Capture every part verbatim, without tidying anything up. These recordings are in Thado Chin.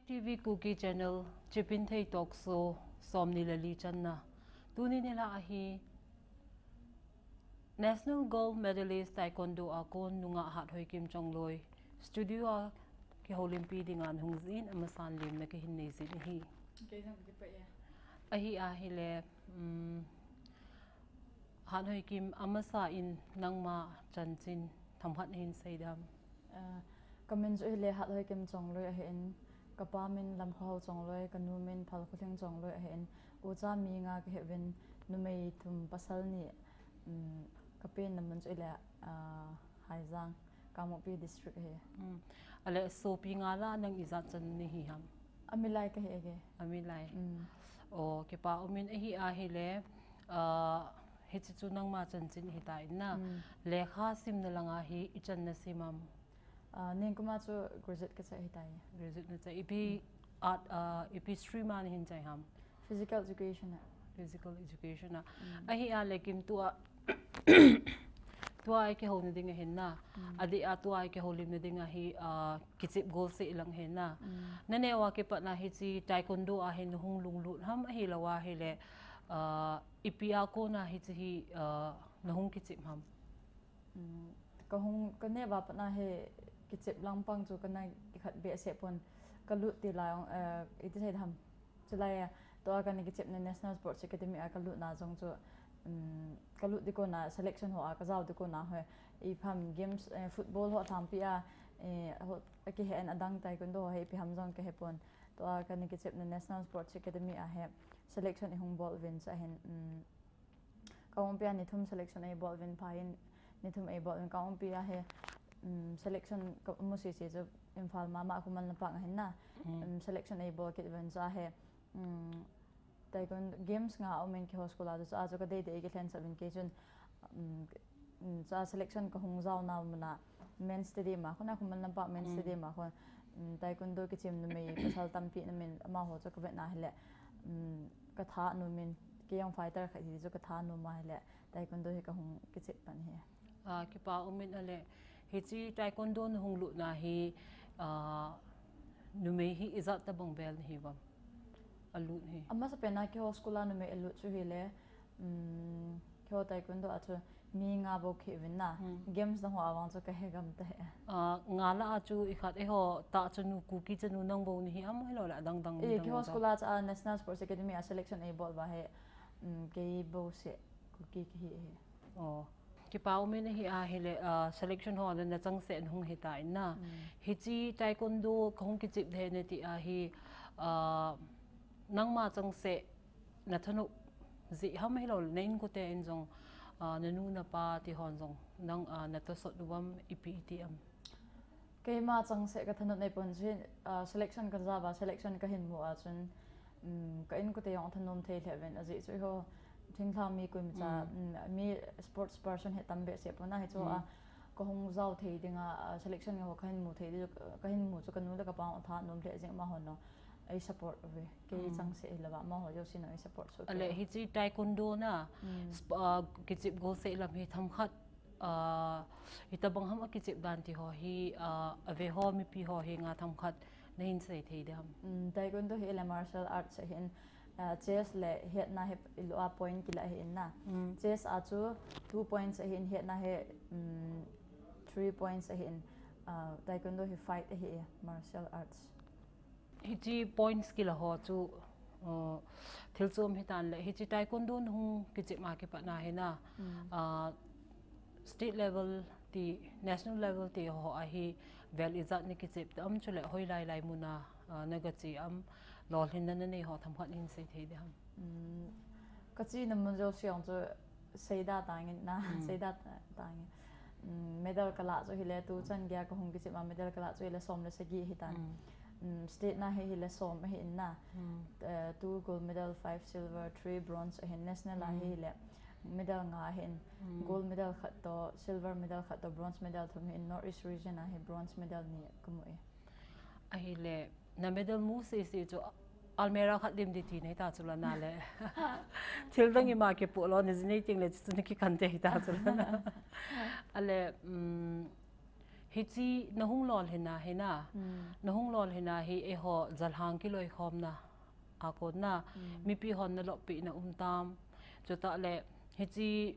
T V Kuki Channel, Chipin Thei Talk Show, somni le li channa. Tuni nilhah ahi National Gold Medalist Taekwondo a kon nungah Hathoikim Chongloi studio a kihoulimpi dinga nahung jin, amasan lemna kahin nei jin ahi. Kei jong kipah e. Ahi ahile, um, Hathoikim, amasa in nangma chanchin themkhat nahin sei dem? Ah, kamin chu hile Hathoikim Chongloi ahin, kapa min Lamkhohao Chongloi, kanu min Phalkhothing Chongloi ahin, ucha mi nga kahiuvin, numei thum pasal ni, um, kapenna mun chu hile, ah, Haijang, Kangpokpi District ahi. Um, ale sopi nga lah a nang ijat chan nahi ham? Amilai kahi e kei. Amilai. Um. O, kipa umin, ahi ahile, ah, hiche chu nangma chanchin ahitai na. Um. Lekha simna langa hi ichan nasim am? Ah, ningkuma chu graduate kachai ahitai. Graduate nachai. Ipi art, ah, ipi stream a nahin chai ham? Physical education a. Physical education a. Um. Ahi ahile Kim, tua, tua i kihouna ding ahin na. Um. Adeh a tua i kihoulimna ding ahi, ah, kichep golseh lang ahin na. Um. Naneo a kipatna hiche Taekwondo a hin nahung lunglut ham, ahilou ahile, ah, ipi a kona hiche hi, ah, nahung kichep ham? Um, kahung, kaneo a patna hi kichep lang pang chu kana kikhat behseh pon, kalut ti lai, eh, iti sei dem. Chulai a, tua kana kichepna National Sports Academy a kalutna jong chu, um, kalut ding kona selection ho a kajao ding kona ho, ipi ham games, eh, football ho thampi a, eh, ho, akihen adang Taekwondo ho hi ipi ham jong kahe pon. Tua kana kichepna National Sports Academy a hi selection eihung bol uvin chu ahin, um, Kangpokpi a ni thum selection eibol uvin, phain ni thum eibol uvin, Kangpokpi a hi, um, selection kamu sese chu Imphal mama Khuman Lampak ahin na. Hmm. Um, selection eibol kit uvin chu ahi, um, Taekwondo games nga aumin keiho school a chu, chu a chu kadei dei eikilhensah uvin kei chun, um, um, chu a selection kahung jaona mun a, Men's Stadium a khun a, Khuman Lampak Men's Hmm. Stadium a khun, um, Taekwondo kichem numei pasal tampi na min amaho chu kavet na hile, um, katha nom in, kei jong fighter khat hi chu katha nom a hile, Taekwondo hi kahung kichep pan ahi. Ah, kipa umin ale, hiche Taekwondo nahung lutna hi, ah, numei hi ijat tabang vel nahi uvam? Alut hi. Amasapen a keiho school a numei alut chu hile, um, keiho Taekwondo a chu mi nga bou kahiuvin na. Hmm. Games dang ho a vang chu kahe gam tahih. Ah, nga lah a chu ikhat eiho tah chanu, Kuki chanu nang bou nahi am, hilou le adang dang Eh, midang keiho bou? School a chu a National Sports Academy a selection eibol uva hi, um, kei bou seh Kuki kahi ahi. Oh. Kipa umin, ahi ahile, ah, selection ho a nachangseh nahung hitan na. Hmm. Hiche Taekwondo kahung kichep ding ahi nati ahi, ah, nangma changseh nathanop jeh ham, hilou le na inkote in jong, ah, nanu napa ti hon jong nang, ah, natosot uvam, ipi iti am? Keima changseh kathanop nei pon chu, ah, selection kajao uva, selection kahin mu a chun, um, ka inkote jong athanom thei lheh uvin, ajeh chu eiho thinglhang mi koima cha, Hmm. um, mi sports person hi tam behseh pon ahi chu a, Hmm. kahung jao thei dinga, ah, selection ho kahin mu thei ding, kahin mu chu kanu le kapa jong athanom lheh jeng, amahon jong ei support uve. Kei Hmm. changseh hilou va, amaho jousen jong ei support soh uve. Ale, hiche Taekwondo na, Hmm. sp-, ah, kichep golseh lam hi themkhat, ah, hitabang ham akichep dan ti ho hi, ah, ave ho, mipi ho henga themkhat nahin sei thei dem? Um, Taekwondo hi le martial arts ahin, ah, chest le hetna hi ilu a point kila ahin na. Hmm. Chest a chu two points ahin, hetna hi, um, three points ahin, ah, Taekwondo hi fight ahi, martial arts. Hiche points kila ho chu, uh, thil chom hitan le, hiche Taekwondo nahung kichep a kipat na hi na, Hmm. uh, state level ti, national level ti ho a hi vel ijat nakichep tam, chule hoilai lai mun a, uh, nagache am, lolhinna nanei ho themkhat nahin sei thei dem? Hmm. Kachena mun jouse jong chu seida tangin na, Hmm. seida tangin. Um, medal kalah chu hile tuchan geiya kahung kichep a medal kalah chu hile som le sagi hitan. Hmm. Um, state na hi hile som ahin na. Hmm. Eh, two gold medal, five silver, three bronze ahin, national a Hmm. hi hile medal nga ahin. Hmm. Gold medal khat toh, silver medal khat toh, bronze medal thum ahin, North East region a hi bronze medal ni kamu e. Ahile, na medal mu sese chu almirah khat dim ding ti nahi ta chu la na le. Thil dang ima kipoh lou, naji nei teng le chu nakikan thei ta chu la na. Ale, um, Hichi nahung lolhinna hina. Hmm. Nahung lolhinna hi eiho jalhang kiloikhomna a konna. Hmm. Mipi hon naloppi na um tam. Chutale hichi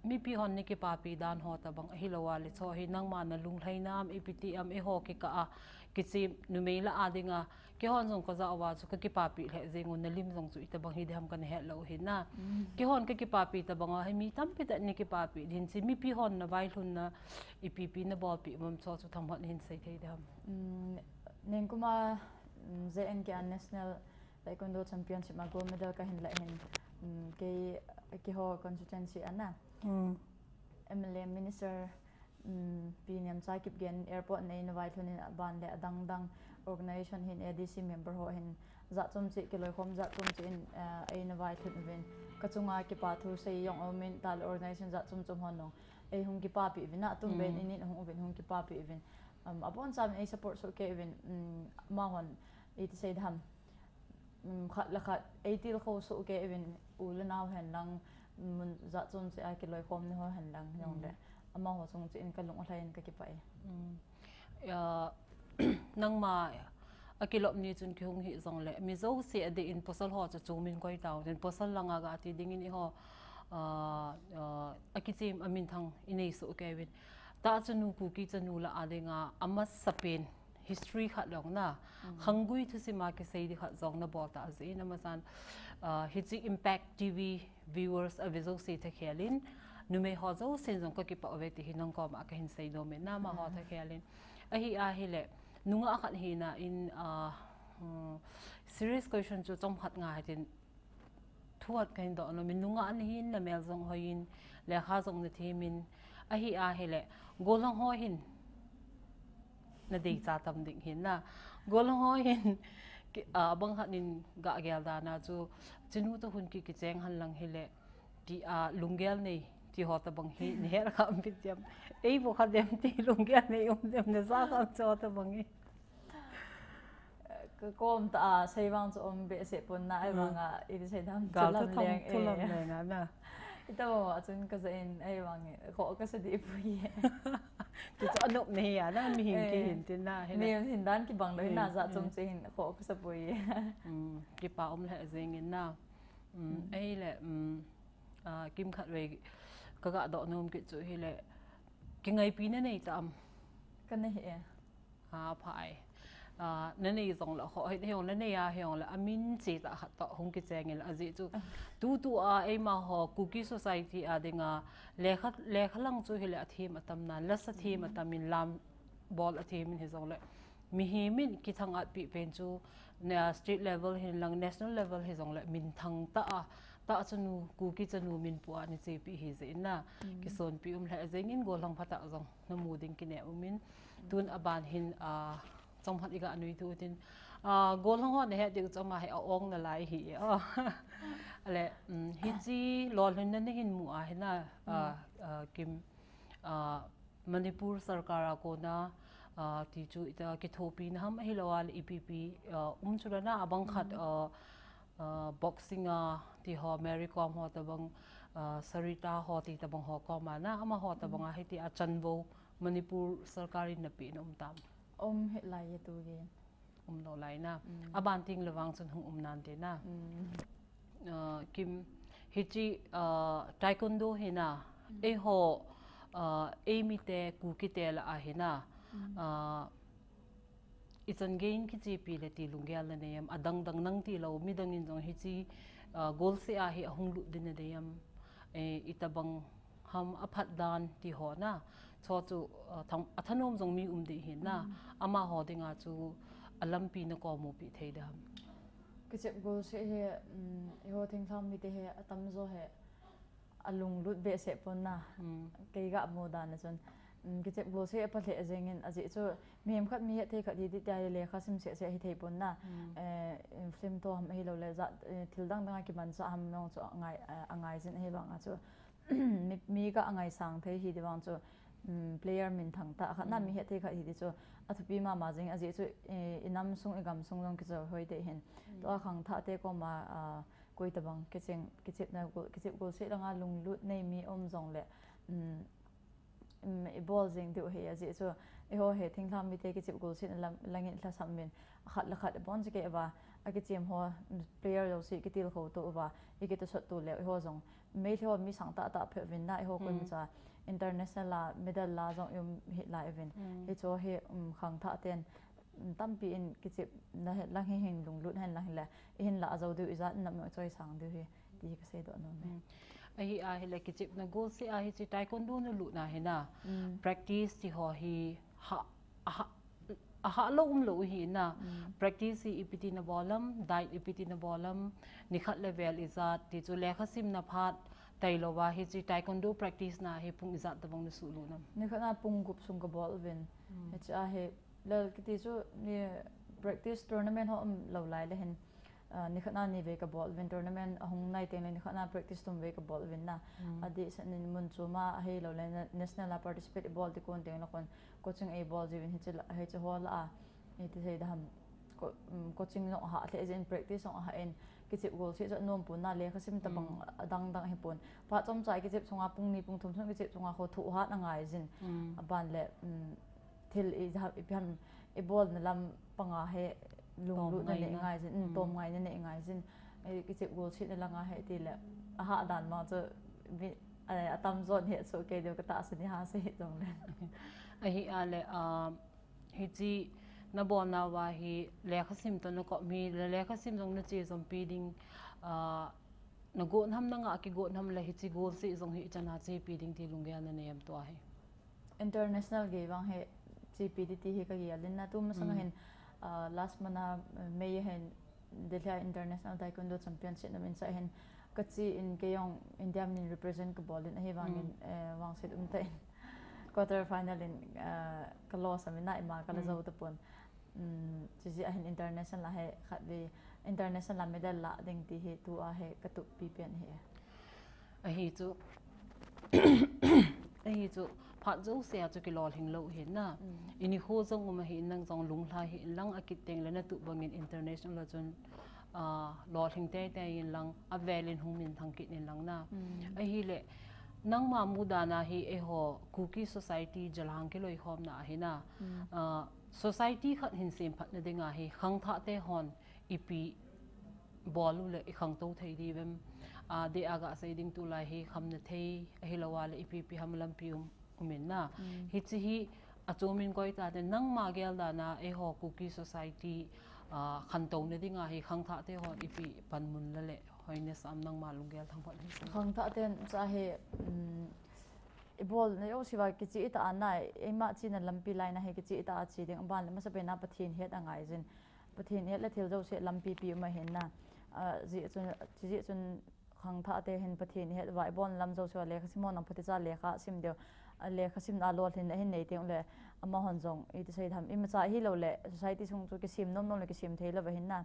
mipi hon nakipapi dan ho tabang ahilou a le cho hi nangma nalunglhai nam ipi ti am eiho kikah a kichi numei lah a dinga Keihon jong kajah uva chu kakipapi lheh jeng u nalim jong chu itobang hi diham kana hetlou hina. Mm. Keihon kakipapi tobang a hi mi tampi tah nakipapi din chi mipi hon navailhunna ipi ipi nabolpi um am cho chu themkhat nahin sei thei diham. Mm, ningkuma, mm, J N K a National Taekwondo Championship a gold medal kahin lah hin, mm, kei, keiho constituency a na. Mm. M L A minister, mm, Pi Nemcha Kipgen airport nei navailhun in aban le adang dang organization hin A D C member ho hin jat chom cheh kiloikhom jat chom cheh in, eh, ei navailhun uvin. Kachunga kipa thusei jong aumin tale organization jat chom chom hon jong ei hung kipapi uvin a tum ben Mm. inin hung uvin hung kipapi uvin. Um, abonchan ei support soh kei uvin, mm, amahon iti sei diham. Um, khat le khat ei tilkhou soh kei uvin u le nao hen lang mun jat chom cheh a kiloikhom ni ho hen lang jong le. Mm. Amaho chung cheh in kalung alhai in kakipah e. Mm. Ya, nangma akilop ni chun kihung hi jong le mi jouse adeh in pasal ho chu chumin koi tau. Tin pasal langa gati dingin eiho, ah, ah, akichem a minthang inei soh kei uvin. Tah chanu Kuki chanu lah a dinga amasapen history khat jong na, Mm. khanggui thusim a kisei di khat jong nabol tah jeh in amasan, ah, hichi Impact T V viewers a ve jouse thakhel in, numei ho jousen jong kakipah uve ti hi nangkoma kahin sei nom e, nangma ho Mm. thakhel in. Ahi ahile, nungah khat hina in, ah, hmm, serious question chu chomkhat ngai tin, Thu khat kahin doh nom in, nungah nahin, namel jong hoiyin, lekha jong nathem in, ahi ahile, gollhang ho hin nadei cha tam ding hin na. Gollhang ho hin, ki, ah, bang khat in gah gel dan a chu, chinu toh hung ki, kicheng hen lang hile, ti a lunggel nei, ti ho tobang hi, nahet kha um pi diam. Ei bou kha dem ti lunggel nei um dem, naja kha um cho tobang hi. Ka kom tah a, sei vang chu um behseh pon na, ei Mm. vang a, iti sei dam, Gal thulam thu thong, leng, thulam eh. leng a na. Ita bo, achun kaja in, ei vang, eh, kho kasa dih poi e. Ti chu anop nei a na, mihem Eh. kihin tin na, hi na. Mihem hin dan kibang lou, na Mm, ja chom mm. che hin, kho kasa poi e. Mm, kipa um lheh jeng in na. Mm, Mm. ei le, mm, ah, kimkhat vei, kaga doh nom kit chu hile, kingaipina nei tam. Kanei e. Ha, phai. Ah, nanei jong le, ho, hi, hiong nanei a, hiong le, amin che tah khat toh, hung kicheng in, ajeh chu. Tutu a, eima ho, Kuki society a dinga, lekha, lekha lang chu hile athem atam na, lasa them atam in lam bol athem in hi jong le. Mihem in kithang-at pi pen chu, na, state level hin lang, national level hi jong le, minthang tah a, tah chanu, Kuki chanu min pu a nachepi hi jeh in na, Mm. kisonpi um lheh jeng in gollhang phatah jong. Namu ding kinem um in, tun aban hin, ah, chomkhat iga nui tu tin, ah, gollhang ho nahet diu chom a hi a-ong nalai hi, oh. Ale, um, hichi lolhinna nahin mu a hi na, ah, ah, Kim, ah, Manipur sarkar a kona, ah, ti chu ita kithopina ham ahilou a le ipi ipi, ah, um chu la na abang khat, ah, ah, boxing a ti ho, Mary Kom ho tobang, ah, Sarita ho ti tobang ho koma na, amaho tobang a hiti a chanvo Manipur sarkar in napeh na um tam? Um, hilai e tu gei. Um lou lai na. Mm. Aban teng le vang chun hung um nante na. Mm. Ah, Kim, hichi, ah, taekwondo hi na, Mm. eiho, ah, eimite, Kukite lah a hi na. Mm. Ah, ichan gei in kichepi le ti lunggel nanei em, adang dang nang tilou, midang in jong hichi, ah, golseh a hi ahung lut ding nadei em, eh, itobang ham aphat dan ti ho na, cho chu, ah, thang, athanom jong mi um ding hin na, Mm. amaho dinga chu alampi nakomu pi thei ding ham? Kichep golseh hi, um, eiho thinglhang mite hi atamjo hi alunglut behseh pon na. Mm. Kei ga mu dan a chun, um, kichep golseh apha lheh jeng in ajeh chu mihem khat mi hetthei khat hi ti tia lekha sim seh seh hithei pon na. Mm. Eh, film toh ham ahilou le ja, eh, thil dang dang a kimanchah ham jong chu angai, eh, angai jin ahi vang a chu. Mi, mi ga angaisang thei hi ti vang chu, um, player minthang tah khat na Mm. mi hetthei khat hi ti chu athupi mama jeng ajeh chu, eh, inam sung igam sung jong kijo hoi te hin. Mm. Tua khangthah te koma, ah, koi tobang kicheng, kichep na gol, kichep golseh langa lunglut nei mi um jong le, um, um, i bol jing diu hi a ji chu, i ho hi thinglhang mite kichep golset lam, langin lhasam min, a khat le khat i bon ji ke va, a kichem ho, um, player jouse kitilkhou to va, i kitusot to le, i ho jong, Meitei ho mi sang tah tah phe vin na, i ho koi mi cha, international la, medal la jong i um hi lai vin. Hi chu hi, um, khangthah ten, um, tampi in kichep na he, lang hi hin lunglut hen lang hi le, i hin la a jo diu i jat nam no choi sang diu hi. Ti hi ka seidoh nom e. Ahi a hi le kichep na golset a hi chi taekwondo na lut na hi na. Practice ti ho hi ha, ha, a ha lo um lo hi na. Practice hi ipi ti na bol am, diet ipi ti na bol am, ni khat le vel i jat, ti chu lekha sim na phat, tailou va hi chi taekwondo practice na hi pung i jat tabang na suh lut nam. Ni khat na pung gup sung ka bol vin. Hi chi a hi, le kiti chu ni practice tournament ho um lo lai le hin. Ah, ni khat na ni vei ka bol vin tournament a hung nai teng le ni khat na practice thum vei ka bol vin na. A di sa nin mun chu ma a hei lo le na-, national a participate i bol ti kon teng le kon coaching ei bol ji vin hi chi la, hi chi ho la a. I ti sei da ham. Ko-, um, coaching jong a ha le jin practice jong a ha in kichep golset chu nom pu na lekha sim tabang a dang dang hi pun. Phat chomcha kichep sunga pung ni pung thum sung kichep sunga ho thu hat a ngai jin. A ban le, um, thil i ja, ipi ham, i bol na lam panga hi lunglut na nei ngai jin, um, tom ngai na nei ngai jin. I kichep golset na langa hi ti le, a ha dan ma chu, mi, a, a tam jo hi chu kei diu ka tahsan e ha sei jong le. Ahi a le, ah, hi chi na bol na va hi lekha sim to na ko mi le lekha sim jong na chi jom pi ding, ah, na go nam na nga ki go nam le hi chi golset jong hi i chan a chi pi ding ti lunggel na nei am tua hi. International gei vang hi chepi ding ti hi ka gel in na tu masang hin, ah, last month a, eh, May a hin Delhi a International Taekwondo Championship na min sa hin ka chi in kei jong India min represent ka bol in ahi vang in, eh, vangset um ta in quarter final in, ah, ka lose a min na ima ka la jo ta pon. Um, chi ji a hin international a hi khat vei international a medal la ding ti hi tu a hi ka tup pi pen hi. Ahi chu, ahi chu, phat jouse a chu kilolhing lou hi na. I ni ho jong um ahi in nang jong lunglha hi in lang a kit teng le na tup bang in international a chun, ah, lolhing tei tei in lang a vel in hung min thang kit in lang na. Ahi le, nangma mu dan a hi eiho Kuki society jalang kiloikhom na ahi na. Ah, society khat hin sem phat na ding a hi khangthah te hon ipi bol u le i khangtou thei di vem. Ah, de a ga sei ding tu lai hi kham na thei, ahi lo a le ipi pi ham lampi um, um in na. Hi chi hi a chu min koi ta te nangma gel dan a eiho Kuki society, ah, khantou na ding a hi khangthah te hon ipi panmun la le hoi na sam nangma lunggel thang phat hi. Khangthah ten cha hi, um, i bol na jouse va kichi i ta a na, eima chi na lampi lai na hi kichi i ta a chi ding ban le masa pen a Pathen het a ngai jin. Pathen het le thil jouse lampi pi um ahin na. Ah, ji chun, chi ji chun khangthah te hin Pathen het va i bol lam jouse va lekha sim ho nang phatecha lekha sim diu. Ah, lekha sim na lolhin ahin nei teng le amahon jong i ti sei tham. Ima cha hi lo le society sung chu kisim nom nom le kisim thei lo va hin na.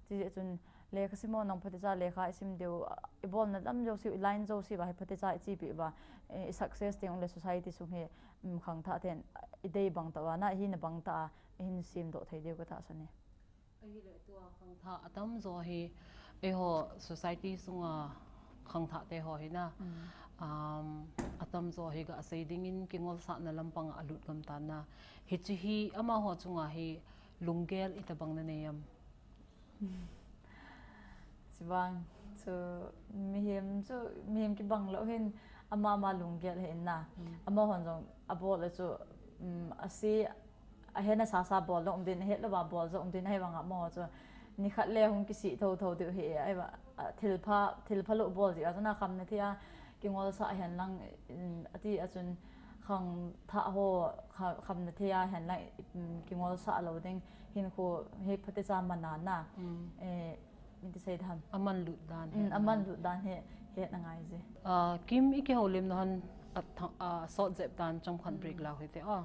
Chi ji chun lekha sim ho nang phatecha lekha i sim diu. Ah, i bol na lam jouse, i line jouse va hi phatecha i chi pi va. Eh, i success teng le society sung hi, um, khangthah ten i dei bang ta va na, i hina bang ta a, i hin sim doh thei diu ka tahsan e. Ahi le tua khangthah a tam jo hi, eiho society sunga khangthah te ho hi na. Um, a tam jo hi ga sei ding in kingolsah na lampang a lut gam ta na. Hi chi hi amaho chunga hi lunggel i ta bang na nei am. Chi bang, chu mihem chu, mihem kibang lo hin ama ama lunggel hin na. Amahon jong a bol le chu, um, a si, a hena sa sa bol jong um din, a het lo va bol jong um din, ahi vang amaho chu ni khat le hung kisih tho tho diu hi, ahi va, a, thil pha, thil pha lo bol ji a chu na kham na thei a, kingolsah hen lang, um, a ti a chun khangthah ho kha-, kham na thei a hen lang, um, kingolsah lo ding hin khu hi phatecha man a na. Eh, min ti sei tham. A man lut dan hi. Um, a man lut dan hi, het na ngai je. Ah, Kim i kihoulim na hon a thang, ah, sot jep dan chomkhat break lau hi te a.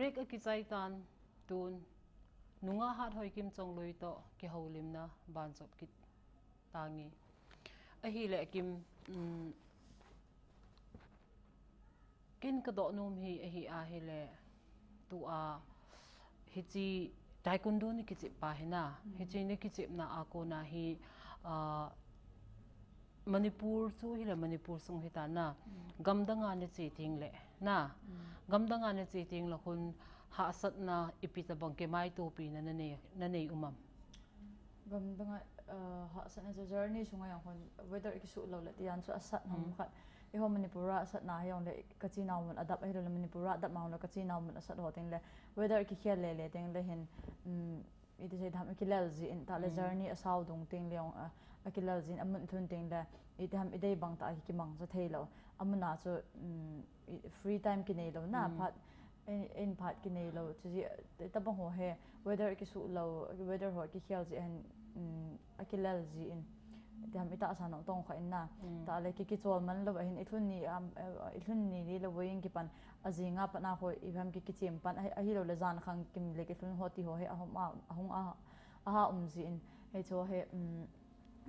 Break akichai tan tun, nungah Hathoikim Chongloi toh kihoulimna banjop kit tange. Ahileh Kim, um, ken kadoh nom hi ahi ahileh, tua hiche taekwondo nakichep pa hi na, hiche nakichepna a kona hi, ah, Manipur chu hileh Manipur sung hita na, gamdanga nache tengleh na, gamdanga nache tengleh khun hahsatna ipi tabang kimaitopina nanei, nanei um am? Gamdanga, ah, hahsatna chu journey sunga jong khun weather kisuh lou le tian chu asat ham khat. Eiho Manipur a asatna hijongleh kachenau mun adap ahilou le Manipur a adap ma le kachenau mun asat ho tengleh weather kikhel lele tengleh hin, um, iti sei dam, akilel jin, tahleh journey asao dung tengleh jong, ah, akilel jin, amun lhun tengleh iti ham idei bang tah a kimangcha theilou. Amun a chu, um, free time kinei lou na, phat, in, in phat kinei lou. Chuji, tabang ho hi weather kisuh lou, weather ho kikhel jin, um, akilel jin. Iti ham itahsa nong tong kha in na. Tahleh ki, kichol man lou ahin ilhun ni, um, eh, ilhun ni lou vang kipan ajing a pat a ho, ipi ham ki, kichem pan, ahi, ahilou le jan khang kim le kilhun ho ti ho hi ahung a, ahung a, aha um jin. Hiche ho hi, um,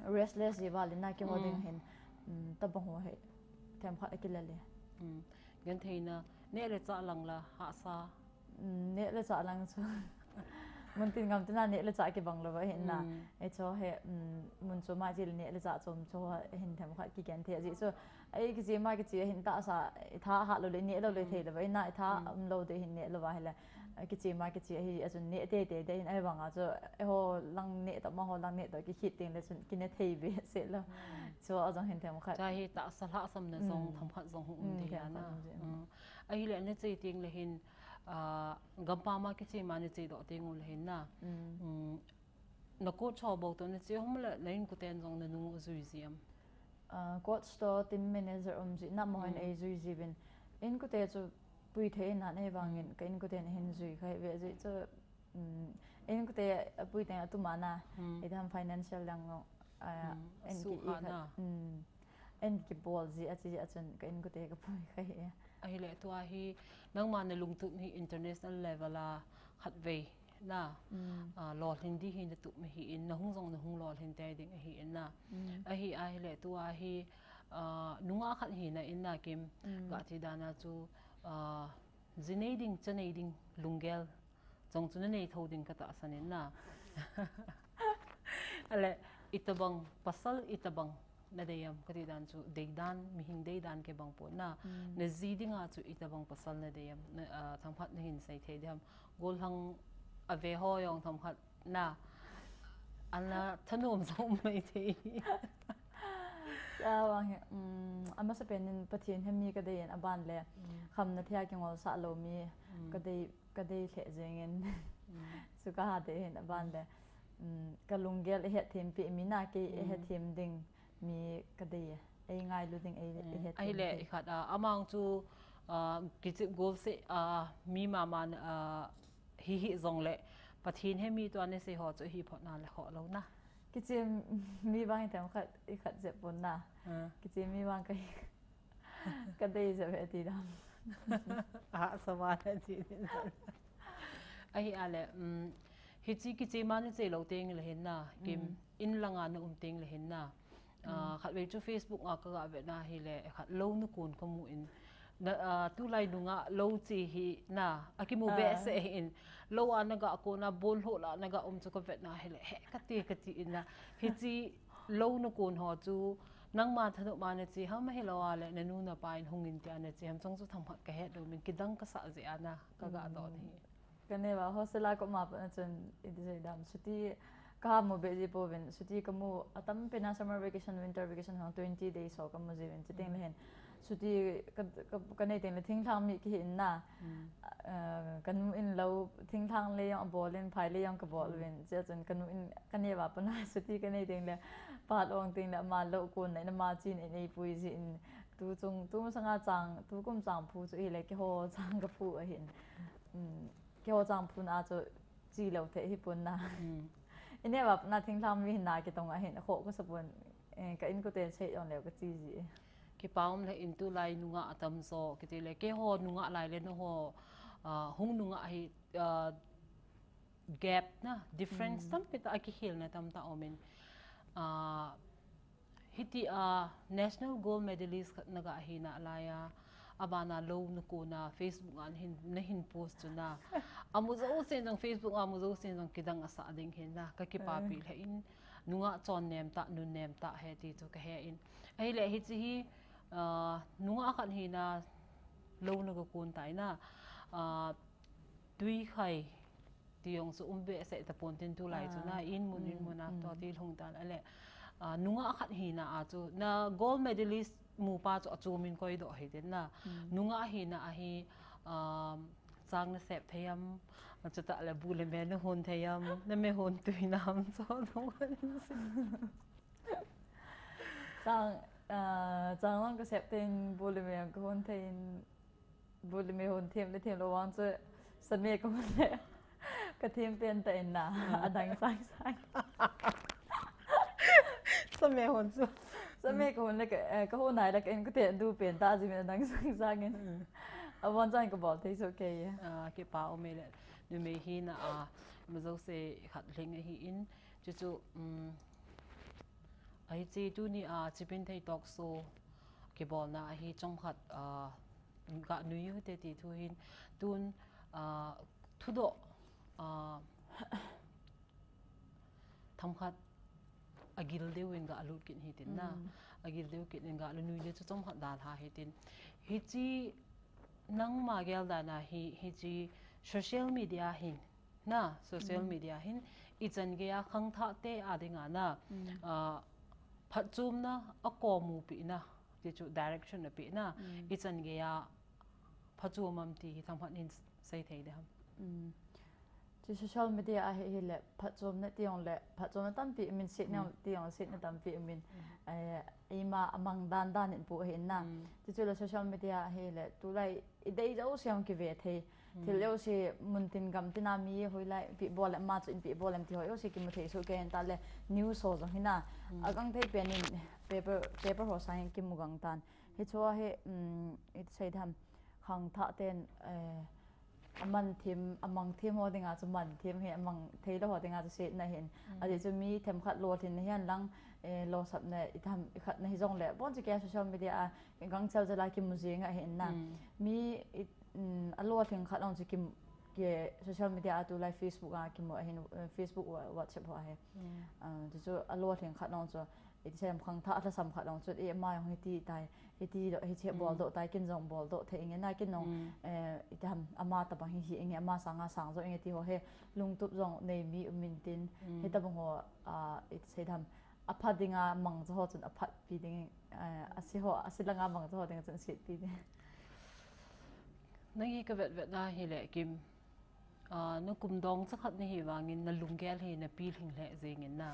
restless ji val in na keiho ding hin, um, tabang ho hi themkhat akilel e. Um, gentheina, neh le chah lang la, hahsa. Um, neh le chah lang chu. Mun tin gam tin a neh le chah kibang lou ahin na. Hiche ho hi, um, mun chom a chele neh le chah chom chu ho hin themkhat kigenthei ji chu. Ei, kichem a kiche ahin tahsa, itha hat lou le, neh lou le thei lou va, ina itha um lou ding hin neh lou va hileh. Kichem a kiche ahi, achun neh teitei ding hin ahivang a chu, eiho lang neh toh amaho lang neh toh kikhit tengleh chun kine thei behseh lou. Chu ajong hin themkhat. Chu hi tahsa lhahsamna jong themkhat jong hung um thei a na. Ahileh nache tengleh hin, ah, gampam a kichem a nache doh teng uleh hin na. Um, Na coach ho bou toh nache ham le, na inkoten jong nanung u ajui ji am? Ah, coach toh team manager um ji, na mo hin eijui ji uvin. Inkote chu pui thei in ahivangin, ka inkoten ahin jui kha ve ji chu, um, inkote apui teng atum a na, idam financial lang jong, ah, en ki i kha na. Um, en kibol ji achi achun ka inkote kapui kha hi. Ahileh tua hi, nangma nalungtup hi international level a khatvei na, ah, lolhin ding hi natup ahin, nahung jong nahung lolhin tei ding ahin na. Ahi ahileh tua hi, ah, nungah khat hina in na Kim, kati dan a chu, ah, ji nei ding, cha nei ding, lunggel jong chu nanei tho ding katahsan in na. Ahileh, itabang pasal, itabang nadei am, kati dan chu, deidan, mihem deidan kibang pon na. Naji dinga chu itabang pasal nadei am, na, ah, themkhat nahin sei thei ding ham. Gollhang ave ho jong themkhat na. Ana thanom jong um mai thei. Avang hi, um, amasapen in Pathen hemi kadei in aban le. Khamna thei a kingolsah lou mi kadei, kadei lheh jeng in. Chu kaha dei hin aban le. Um, kalunggel eihet them peh mi na kei eihet them ding mi kadei e. Eingailu ding ei, eihet them. Ahileh ikhat a, amang chu, ah, kichep gol seh, ah, mi mama, ah, hi hi jongleh, Pathen hemi tua nasei ho chu hi phot na le khoh lou na. Kichem mi vang hi themkhat, ikhat jep pon na. Kichem mi vang ka hi. Kadei jep e ti dam. Ahahsa val e ti dam. Ahi ahileh, um, hiche kichem a nache lou tengleh hin na, Kim, in langa na um tengleh hin na. Ah, khatvei chu Facebook a kaga vet na hileh, khat lou nakon kamu in. Na, ah, tulai nungah lou che hi na, akimu behseh ahin. Lou a naga kon a, bonlhoh lah a naga um chu kavet na hileh, he kati kati in na. Hiche lou nakon ho chu, nangma thanop a nache ham ahilou a le, nanu napa in hung in tia nache ham jong chu themkhat kahet lou min kidang kasah jeh a na, kaga doh hi. Kanei uva hostel a ka um a pat na chun, iti sei dam, chuti kamu be ji pouvin, chuti kamu atam pen a summer vacation, winter vacation ho twenty days ho kamu ji uvin, chuteng le hin. Chuti ka, ka, kanei teng le thinglhang mi kihi in na. Ah, kanu in lou, thinglhang le jong abol in, phai le jong kabol uvin. Chua chun kanu in kanei uva pat na chuti kanei teng le, phat ong teng le ama lou kon na in ama chin in eipui ji in. Tu chung, tu masanga chang, tukum chang phu chu hile keiho chang kaphu ahin. Um, Keiho chang phun a chu che lou thei hi pon na. Inei uva pat na thinglhang mi hin na kitong ahin, akhoh kasa pon, eh, ka inkoten sei jong leu kache ji. Kipa um le in tulai nungah atamjo, kiti le keiho nungah lai le nangho, Ah, hung nungah hi, ah, gap na, difference tampi tah, akikhelna tamtah umin. Ah, hiti a national gold medalist khat naga hina laiya, abana lou nakona Facebook a nahin, nahin post chu na. Amu jousen jong Facebook a amu jousen jong kidang asah ding hin na, kakipapi lheh in, nungah chonnem tah, nunnem tah ahi ti chu kahe in. Ahile hiche hi, ah, nungah khat hina lou naga kon tai na, ah, tuikhai ti jong chu um behseh tapon tin tulai chu na, in mun, in mun a to ti lhung tan ale, ah, nungah khat hina a chu na gold medalist mupa chu achom in koidoh hite na. Nungah hina a hi, um, chang nasep thei am, chutah le bu le me nahon thei am, name hon tui nam chu dong. Chang, ah, chang lang kasep thei in, bu le me kahon thei in, bu le me hon them le them lou vang chu, same kahon le, kathem pen tah in na, adang sang sang. Same hon chu. Same kahon le ka, eh, kahon nai le ka in kate du pen tah jeh in adang sang sang in. Abon chan kabol thei soh kei e. Ah, kipa um e le, numei hina a, majouse khat lhing ahi in, chuchu, um, ahi che tuni a Chipinthei Talk Show kibolna ahi chomkhat, ah, ga nui u hite ti thu hin, tun, ah, thudoh, ah, themkhat agil deuh in ga lut kit hitin na. Agil deuh kit in ga lut nui le chu chomkhat dalha hitin. Hiche nangma gel dan a hi, hiche social media hin, na, social media hin, ichan geiya khangthah te a dinga na, ah, phatchomna akomu pi na, ti chu direction api na, ichan geiya phachom am ti hi themkhat hin sei thei ding ham. Chu social media a hi, hile, phatchomna ti jong le, phatchomna tampi umin, setna ti jong le, setna tampi umin. Eh, ima amang dan dan in pu ahi na. Chuchu le social media a hile, tulai idei jouse jong kive thei. Thil jouse muntin gamtin a mi hoilai ipi bol em, ama chu ipi bol em ti ho jouse kimu thei soh kei in tah le news ho jong hi na. Agang thei pen in paper, paper ho sang in kimu gang tan. Hichu a hi, um, iti sei ding ham, khangthah ten, eh, aman them, amang them ho dinga chu man them hi, amang thei lou ho dinga chu setna hin. Ajeh chu mi themkhat lolhinna hihen lang, eh, losapna, iti ham, ikhatna hijong le, bon chu kei a social media a, gangchel jel a kimu jing ahi in na. Mi, i, um, alolhin khat jong chu kim, kei social media a tulai Facebook a kimu ahin, eh, Facebook, Wha-, WhatsApp ho ahi. Ah, chuchu alolhin khat jong chu, iti sei ham, khangthah lhasam khat jong chu, e, ama jong hiti tai, hiti doh, hiche boldoh tai, kin jong boldoh thei inge na, kin jong, eh, iti ham, ama tabang hi hi inge, ama sanga sang jo inge ti ho hi, lungtup jong nei mi umin tin, hitabang ho, ah, iti sei ding ham, apha dinga mangcha ho chun aphatpi ding, eh, ase ho, ase langa mangcha ho ding chun asetpi ding. Nang hi kavet vet na hile Kim, ah, nakum dongcha khat nahi vangin nalunggel hi napilhing lheh jengin na.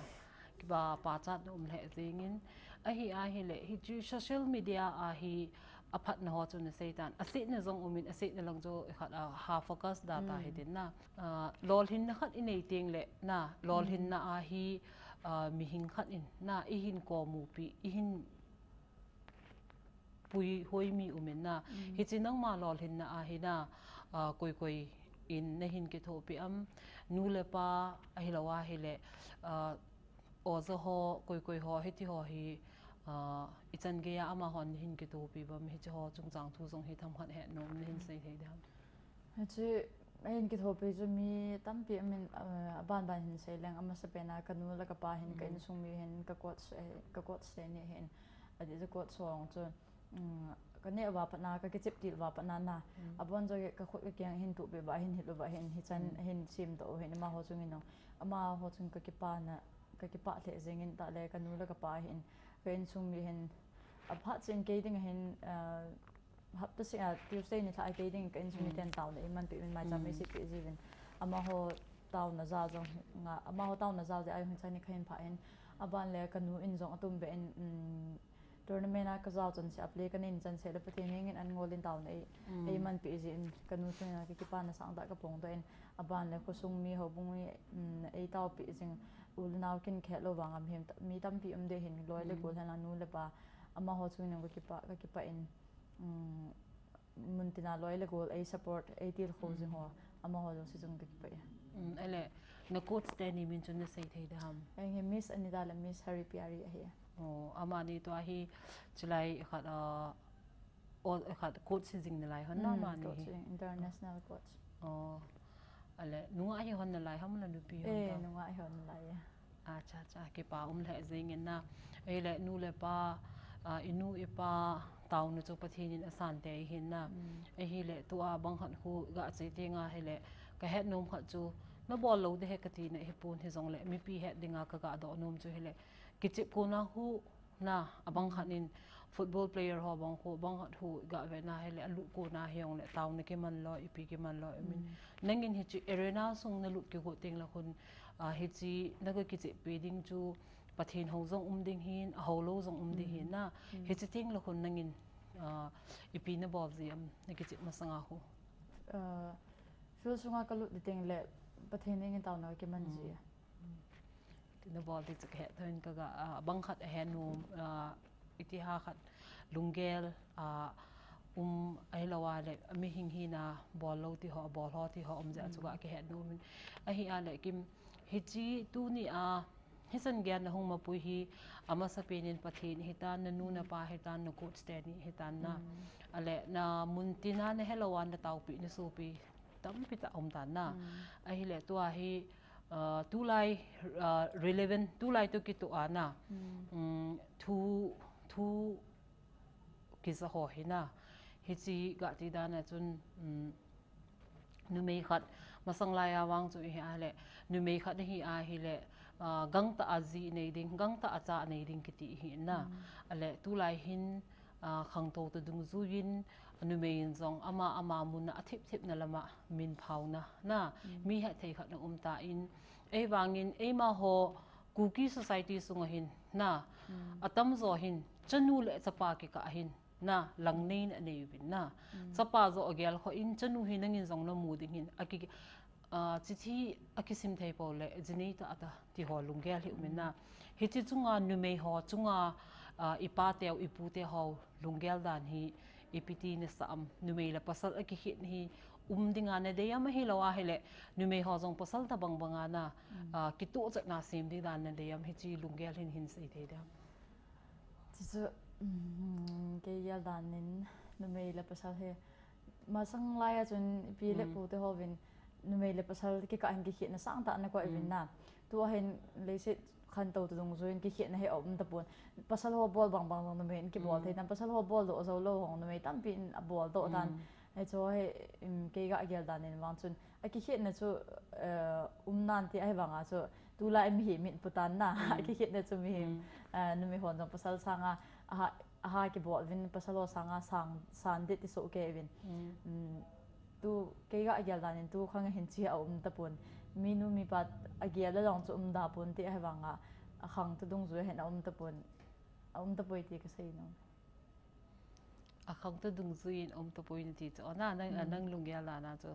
Kipa pachat na um lheh jengin. Ahi ahile, hichu social media a hi aphatna ho chu nasei tan. Asetna jong umin, asetna lang chu khat a ha focus da ta hitin na. Ah, lolhinna khat inei teng le na, lolhinna a hi, ah, mihing khat in na, ihin komu pi, ihin puihoi mi umin na. Hiche nangma lolhinna a hi na, ah, koi koi in nahin kithopi am, nu le pa ahilou ahile, ah, oja ho, koi koi ho, hiti ho hi, ah, ichan geiya amahon nahin kithopi uvam, hiche ho chungchang thu jong hi themkhat hetnom nahin sei thei ding ham. Hiche, ahin kithopi chu mi tampi umin, ah, aban ban hin sei leng, amasapen a kanu le kapa hin, ka insung mi hin, ka coach, eh, ka coach teni hin, adeh chu coach ho jong chu, um, kaneh uva pat na, kakichep til uva pat na na. Abon chu kakhut kakeng hin tupi uva, hin hil uva hin, hichan hin semdoh u hin, amaho chungin jong, amaho chung kakipana, kakipah lheh jengin tah le kanu le kapa hin, ka insung mi hin, aphat chen kei ding hin, ah, hapta seh a Tuesday nilhah a kei ding ka insung miten taona eiman peh uvin, maicham eisetpeh jiuvin. Amaho taona jal jong nga, amaho taona jal jeh a jong hichan hi kahin phah in, aban le kanu in jong atumbeh in, um, tournament a kajao chan seh a play kanei chan seh le Pathen hengin an ngol in taona ei, eiman peh jeh in kanu chunga kakipana sangtah kaphongdoh in, aban le khosung mi houbung mi, um, eitaopeh jing u le nao kin khet lou vang am hem ta, mi tampi um ding hin loi le gol hen lang nu le pa, amaho chungin kakipah, kakipah in, um, muntina loi le gol ei support, ei tilkhou jing ho, amaho jong si jong kakipah e. Um, ele, na coach teni min chu nasei thei deham? Ei nge Miss Anita le Miss Hari Pyari ahi. Oh, amani tua hi chulai khat, uh, o khat coach si jing nalai hon na amani hi. International coach. Oh, ale, nunga hi hon nalai ham, nanupi hon? Eh, nunga hi hon nalai. Acha, acha, kipa um lheh jengin na. Ei le nu le pa, uh, inu ipa, taona chu Pathen in asan te ihin na. Ei hile tua bang khat khu ga che tenga hile, kahet nom khat chu, nabol lou ding ahi kati na hipon hijongle, mipi het dinga kaga doh nom chu hile, kichep kona khu na, abang khat in football player ho bang khu, bang khat khu ga ve na hile, alut kona hijongle, taona kiman lou, ipi kiman lou, I mean, nangin hiche arena sung nalut kigot teng le khun, uh, hiche naga kichep pi ding chu, Pathen hou jong um ding hin, ahou lou jong um ding hin na. Hiche teng le khun nangin, uh, ipi nabol ji am, nakichep masanga khu? Uh, field sunga kalut ding teng le Pathen in taona kiman ji. Nabol ding chu kahet thou in kaga, uh, bang khat ahet nom, uh, iti ham khat lunggel, uh, um, ahilou le, mihing hina bol lou ti ho, bol ho ti ho um jeh a chu ga kihet nom in. Ahi a le Kim, hiche tuni a, hichan geiya nahung mapui hi, amasapen in Pathen hitan, nanu napa hitan, na coach teni hitan na. Ale, na muntina nahelou a nataopi, nasopi tampi tah um tan na. Ahile tua hi, uh, tulai, uh, relevant, tulai toh kitoh a na. Um, thu, thu kija ho hi na. Hiche ga ti dan a chun, um, numei khat, masang laiya vang chu ihi a le, numei khat ihi a hile, uh, gangtah a ji nei ding, gangtah a cha nei ding kiti ihi na. Ale, tulai hin, uh, khangtou toh dungjuiyin, numei in jong ama, ama mun a athip thip na lama min phauna na, mi hetthei khat na um tan, ei vangin, eima ho Kuki society sunga hin na, atamjo hin, chanu le chapa kikah hin na, lang nei na nei uvin na. Chapa jo agel kho in, chanu hi nangin jong namu ding hin, aki, uh, chithi akisim thei pou le, jinei tah tah ti ho lunggel hi um in na. Hiche chunga numei ho chunga, uh, ipa teu, ipu te ho lunggel dan hi, ipi ti nasa am, numei le pasal akikhetna hi um dinga nadei am, ahilou a hile, numei ho jong pasal tabang banga na, uh, kitoh chetna sem ding dan nadei am, hiche lunggel hin hin sei thei ding ham? Chuchu, um, kei gel dan in numei le pasal hi, masang laiya chun ipi le pu te hovin, numei le pasal kikah hin kikhetna sangtah ana koi uvin na. Tua hin leiset khangtou toh dungjuiyin kikhetna hi aum tapon. Pasal ho bol bang bang jong numei in kibol thei tan. Pasal ho bol doh jou lou ho numei tampi in abol doh tan. Hichu hi, um, kei ga gel dan in vang chun, akikhetna chu, uh, um nan ti ahi vanga chu, tulai mihem in pu tan na. Akikhetna chu mihem, uh, numei hon jong pasal sanga, aha, aha kibol uvin, pasal ho sanga sang, san det ti soh kei uvin. Um, tu kei ga gel dan in tu khang hin chi aum tapon. Minu mipa agel a jong chu um da pon ti ahi vanga, akhangtou dungjui hin aum tapon. Aum tapoi ti kasei nom. Akhangtou dungjuiyin aum tapoi nati chu. Na, nang, nang lunggel dan a chu.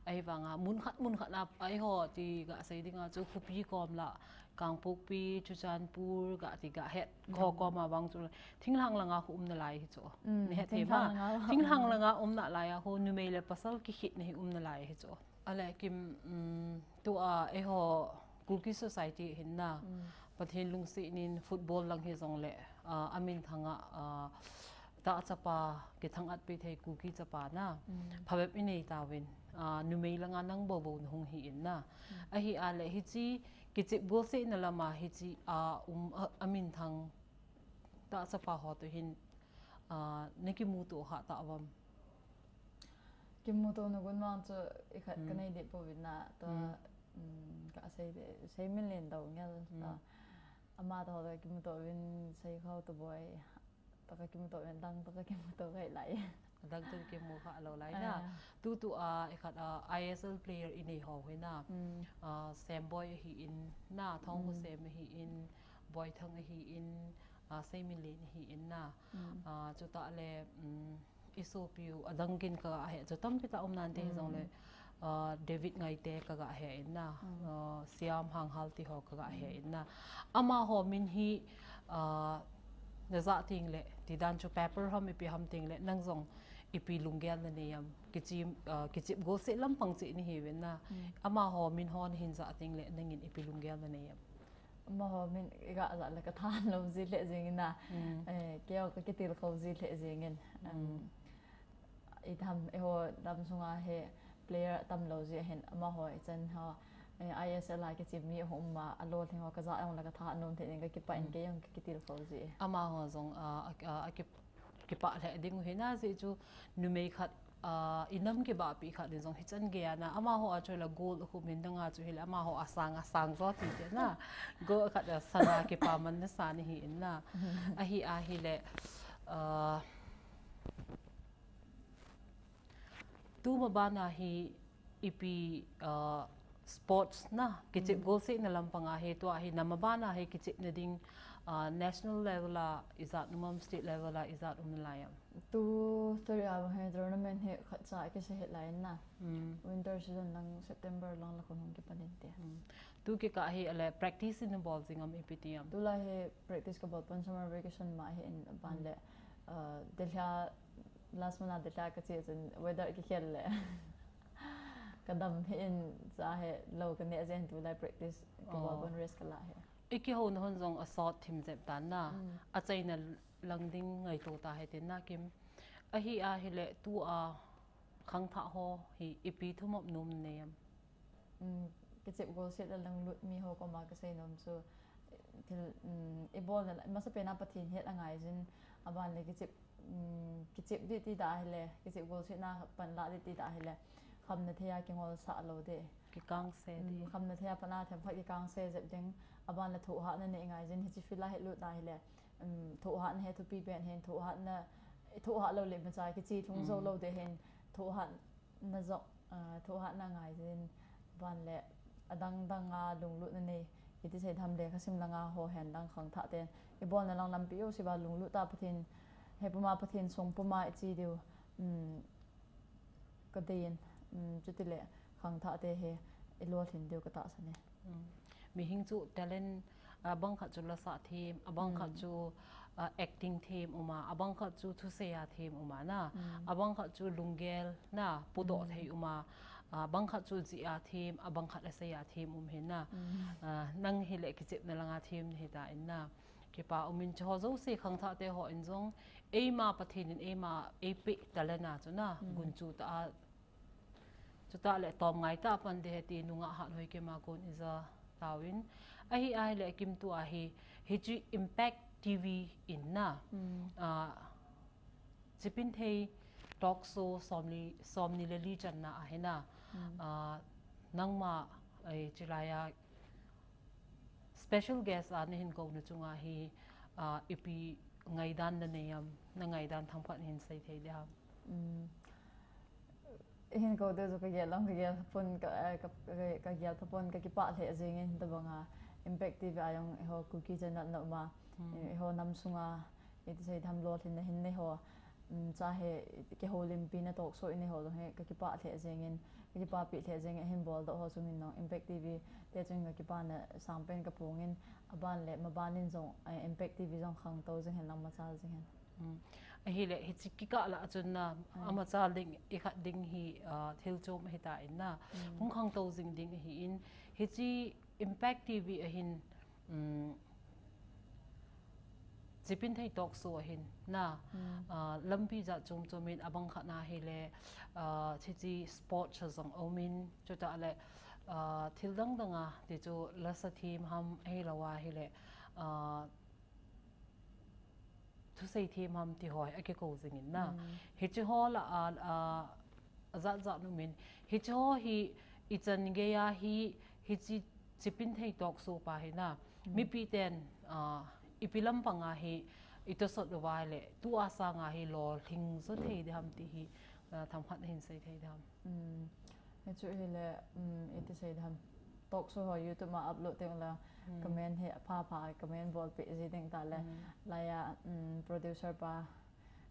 Ahi vanga, mun khat, mun khat na, eiho ti ga sei dinga chu, khopi kom la, Kangpokpi, Churachandpur, ga ti ga het, kho kom a vang chu. Thinglhang langa khu um nalai hi chu. Nahet thei ma? Thinglhang langa um nalai a khu, numei le pasal kikhetna hi um nalai hi chu. Ale Kim, um, tua eiho Kuki society hin na, Pathen lungsetnin football lang hijongle, uh, amin thanga, uh, ta chapa kithang-at pi thei Kuki chapa na, phabep inei tauvin, uh, numei langa nang bou bou nahung hi in na. Ahi a le hiche, kichep golsetna lama hiche, uh, um, uh, amin thang ta chapa ho toh hin, uh, nakimuto kha tauvam? Kimuto na gun vang chu ikhat kanei deh pouvin na, tua, um, kasei deh, Seiminlen Doungel, tua. Ama toh ho toh kimuto uvin, Seikhao toh boi, toh kakimuto uvin, adang toh kakimuto kha lai. Adang toh kimu kha lou lai na. Tutu a, ikhat a, I S L player inei ho hi na. Uh, Semboi ahi in, na, Thongkhosem ahi in, Boithang ahi in, uh, Seiminlen ahi in na. Uh, chutah le, um, isopiu, adang gin kaga he, chu tampi tah um nante hijongle, uh, David Ngaite kaga he in na, uh, Siam Hanghal ti ho kaga he in na. Amaho min hi, uh, najah teng le, tidan chu paper ham ipi ham teng le, nang jong ipi lunggel nanei em. Kichep, ah, kichep golseh lampang cheh nahiuvin na. Amaho min ho nahin jah teng le, nangin ipi lunggel nanei em. Amaho min iga jah le katha lou ji lheh jengin na. Eh, keiho kakitilkhou ji lheh jengin. Um, Itham, eiho lam sunga hi player atam lou ji ahin, amaho ichan ho, eh, I S L a kichep mi ahung um a, alolhing ho kajah jong le katha nom thei in kakipah in kei jong kakitilkhou ji. Amaho jong, ah, a, a, aki, kipah lheh ding u ahi na, ajeh chu numei khat, ah, inam kibahpi khat in jong hichan gei a na, amaho a chu le gold akhum in dang a chu hile amaho asang, asang jo ti te na, gold khat a sana kipaman na sa nahi in na, ahi ahile, ah, Tuma bana hi ipi, ah, sports na, kichep golsehna lampanga hi, tua hi na mabana hi kichepna ding, ah, national level a ijat um am, state level a ijat um nalai am? Tu tari a bang hi tournament hi khatcha kisei het lai na. Winter season lang September lang la khun hung kipan in tia. Tu kikah hi ale practice in bol jing am ipi ti am? Tulai hi practice kabol pon, summer vacation ma hi in ban le, ah, Delhi a last month a Delhi a kache chun weather kikhel le kadam hi in cha hi lou kaneh jeh in tulai practice kabol pon, rest kala hi. I kihouna hon jong asot thim jep tan na. Achaina lang ding ngaito ta hitin na Kim. Ahi ahile tua khangthah ho hi ipi thumop nom nei am? Um, kichep golset le langlut mi ho koma kasei nom chu, thil, um, ibolna la, masapen a Pathen het angaijin, aban le kichep, um, kichep ding ti ta ahile, kichep golsetna pan lah ding ti ta ahile, khamna thei a kingolsah lou ding. Kikangse ding. Khamna thei a pan a themkhat kikangse jep ding, aban le thohhatna nei ngaijin, hiche field a hi lut ta ahile, um, thohhatna hi thupi pen hin, thohhatna, thohhat lou le imacha kiche lhung jou lou ding hin, thohhat na jong, ah, thohhatna ngaijin, ban le adang dang a lunglutna nei, iti sei tham le lekhasim langa ho hen lang khangthah ten, ibolna lang lampi jouse a lunglut a Pathen, hepuma Pathen sung puma iche diu, um, kadei in, um, chutile khangthah te hi ilolhin diu katahsan e. Mihing chu talent, abang khat chu lasah them, abang khat chu, ah, acting them um a, abang khat chu thusei a them um a na, abang khat chu lunggel na, pudoh thei um a, abang khat chu jih a them, abang khat asei a them um hin na. Ah, nang hile kichepna langa them nahi tan na. Kipa umin, chuho jouse khangthah te ho in jong, eima Pathen in eima eipeh talent a chu na, gunchu tah a, chutah le tomngai tah a pan ding ahi ti nungah Hathoikim a kon ija tauvin. Ahi ahile Kim, tua hi, hiche Impact T V in na, ah, Chipinthei talk show somni, somni le li channa ahi na, ah, nangma, eh, chulai a special guest a nahin kouna chunga hi, ah, ipi ngaidan nanei am, na ngaidan themkhat nahin sei thei ding ham? Um, ihin kou ding chu kagel lom, kagel pon, ka, eh, ka, ka, kagel pha pon, kakipah lheh jengin, hitobanga Impact T V a jong eiho Kuki channel na um a, eiho nam sunga, iti sei tham lolhinna hin nei ho, um, cha he kihoulimpi na talk show in nei ho jong hi kakipah lheh jengin, kakipahpi lheh jengin, ahin boldoh ho chungin jong Impact T V te chungin kakipana sangpen kaphongin, aban le maban in jong, eh, Impact T V jong khangtou jing hen lang machal jing hen. Ahile hiche kikah lah a chun na, amachal ding, ikhat ding hi, ah, thil chom ahi tan na. Hung khangtou jing ding ahin, hiche Impact T V a hin, um, Chipinthei talk show a hin na, ah, lampi jat chom chom in, abang khat na hile, ah, hiche sports a jong aumin, chutah le, ah, thil dang dang a, ti chu lasa them ham, ahilou ahile, ah, thusei them ham ti ho hi akikou jingin na. Hiche ho lah a, ah, ajat jat umin. Hiche ho hi ichan gei a hi, hiche Chipinthei talk show pa hi na. Mipi ten, ah, ipi lampang a hi itosot uva le, tua sanga hi lolhing jo thei ding ham ti hi, ah, themkhat nahin sei thei ding ham? Um, hichu hile, um, iti sei ding ham. Talk show ho YouTube ma upload teng le, comment hi apha pha comment bolpeh ji ding tale. Laiya, um, producer pa,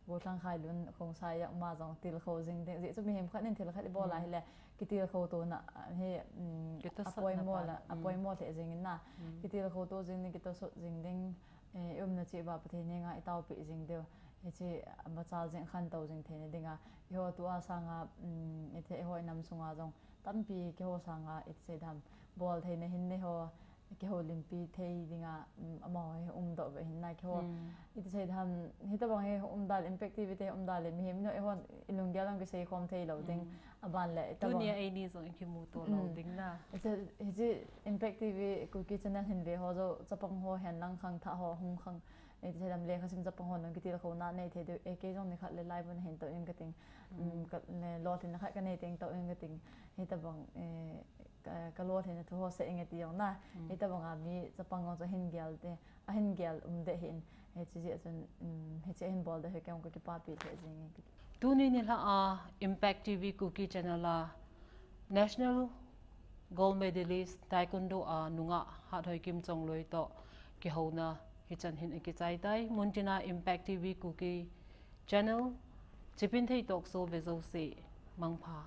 Gollhang Khailun Khongsai jong ama jong tilkhou jing ding. Ajeh chu mihem khat in thil khat ibol a hile, kitilkhou tona hi, um, apoimo le, apoimo lheh jingin na. Kitilkhou to jing ding, kitosot jing ding, Eh, i umna cheh uva Pathen henga i taopi jing diu. Hiche machal jing khantou jing theina dinga. Eiho tua sanga, um, iti eiho inam sunga jong tampi keiho sanga iti sei dam. Bol theina hin neiho kihoulimpi thei dinga, um, amaho hi umdoh ve hin na keiho. Hmm. Iti sei dam, hitobang hi umda le, Impact T V te umda le, mihem nu eiho ilunggel jong kisei khom thei lou ding. Hmm. Aban le, itobang. Tunia eini jong kimuto lou ding na. Hiche, hiche Impact T V Kuki channel hin ve ho jong, chapang ho hen lang khangthah ho, hung khang, iti sei dam lekhasim chapang ho nung kitilkhouna nei thei diu, eh, kei jong nikhat le live na hin tou in kating. Um, ka, le, lolhinna khat kanei teng tou in kating. Hitobang, eh, ka, ka lolhinna thu ho seinge ti jong na. Hmm. Hitobanga mi chapang jong chu ahin gel te, ahin gel um de hin. Hiche jeh chun, um, hiche ahin bol de hi kei jong kakipapi lheh jing e. Tuni nilhah a Impact T V Kuki channel a National Gold Medalist Taekwondo a nungah Hathoikim Chongloi toh kihouna hichan hin akichai tai. Muntina Impact T V Kuki channel, Chipinthei Talk Show ve jouse, mangpha.